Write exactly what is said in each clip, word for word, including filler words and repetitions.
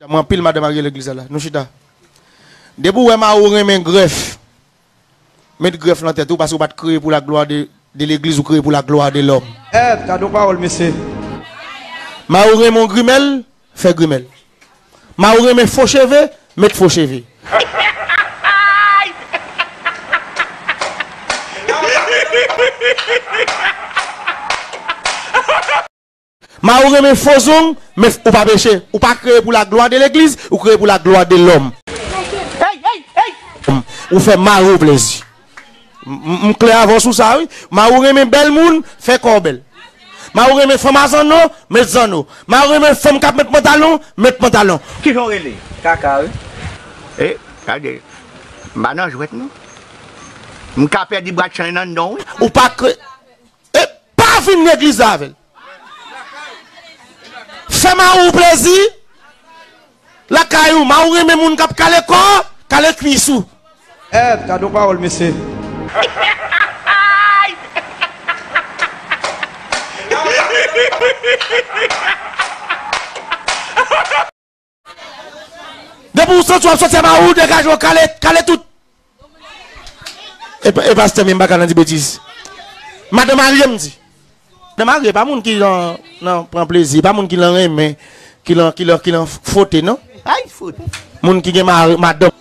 Mwen anpil madanm marye legliz la la. Nou chita. Depi w wè mari w renmen grèf, met grèf nan tèt ou, paske w pa t kreye pou laglwa de, de legliz, ou kreye pou laglwa de lòm. Èv, gade yon pawòl, mesye. Mari w renmen yon grimèl, fè grimèl. Mari w renmen fo cheve, met fo cheve. Mari w renmen fo zong, men ou pa peche. Ou pa kreye pou laglwa de legliz, ou kreye pou laglwa de lòm. Ou fè mari w plezi. M, m, m klè avè w sou sa, wi. Mari w renmen bèl moun, fè kò w bèl. Mari w renmen fanm a zanno, met zanno. Mari w renmen fanm k ap met pantalon, met pantalon. Kijan w rele? Kaka, wi. E, gade, m pa nan jwèt, non. M ka pèdi bratchay nan non, wi. Ou pa kre-, E pa vin legliz la avè l. Fè mari w plezi lakay ou. Mari w renmen moun k ap kale kò, kale kwis ou. Èv, gade yon pawòl, mesye. Depi w santi w ap sòti a mari w, degaje w, kale, kale tout. E, e pastè, men m pa ka nan di betiz. Madan marye, m di. Madan marye, pa moun ki nan, nan pran plezi, pa moun ki nan renmen, ki nan, ki nan, ki nan fwote, non. Ay, fwote. Moun ki gen mari, madanm.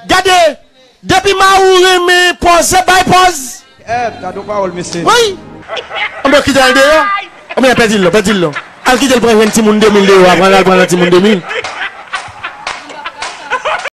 Gade, depi mari w renmen pòze, bay pòz. Èv, gade yon pawòl, mesye. Wi. Anben, kite l deyò. Anben, pèdi l non, pèdi l non. Al kite l pran jwenn timoun de mil deyò a, pran l al pran nan timoun de mil.